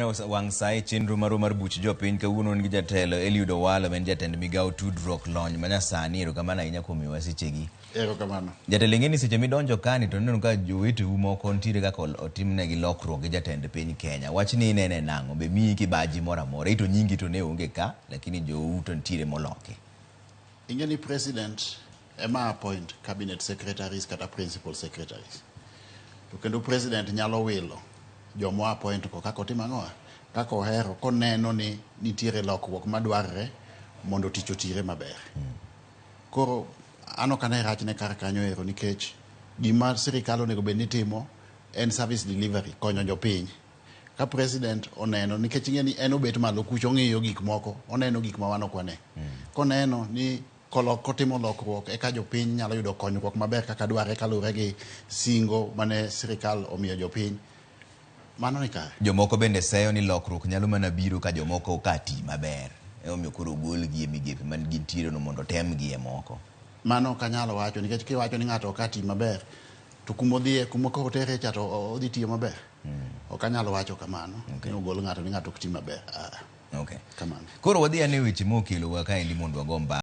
Wang' sa e chenro marwa mar buch jopiny kawuono wan gi jatelo Eliud Owalo ma en jatend migawo tudruok lony manyasani. Erokamano ahinya kuom miyowa sechegi. Erokamano. Jatelo ing'e ni seche midonjo kani to ineno ka joweteu moko nitiere kaka otimnegi lokruok gi jatend piny Kenya. Wachni inene nang'o? Be miyi kibaji moro amora? Ito nyingi to ne onge ka, lakini jou to nitiere moloki. Ing'e ni president ema appoint cabinet secretaries kata principal secretaries. To kendo president nyalo wilo joma appoint go kaka otimo ang'owa kaka ohero koneno ni nitiere lokruok madwarre mondo tich otire maber. Koro an ok ane rachne kar kanyo ero nikech gima sirikal onego bed ni timo en service delivery konyo jopiny. Ka president oneno nikech ing'e ni en obet malo kucho ong'iyo gik moko oneno gik ma wan ok wane. Koneno ni kolok kotimo lokruok eka jopiny nyalo yudo konyruok maber kaka dwarre kaluwore gi singo mane sirikal omiyo jopiny. Mano ni kare. Jomoko bende seyo ni lokruok nyalo mana biro ka jomoko ka ti maber. Emomiyo koro ogolgi e migepe man gintiere no mondo otemgi e moko. Mano ok anyal wacho nikech kiwacho ni ng'ato ok ati maber to kumodhiye kuma koro otere cha to odhi tiyo maber. Ok anyal wacho kamano ni ogol ng'ato ni ng'ato ok ti maber. Ah, Okay. kamano. Koro wadhi ane weche mokelowa kaendi mondo wago mbaka.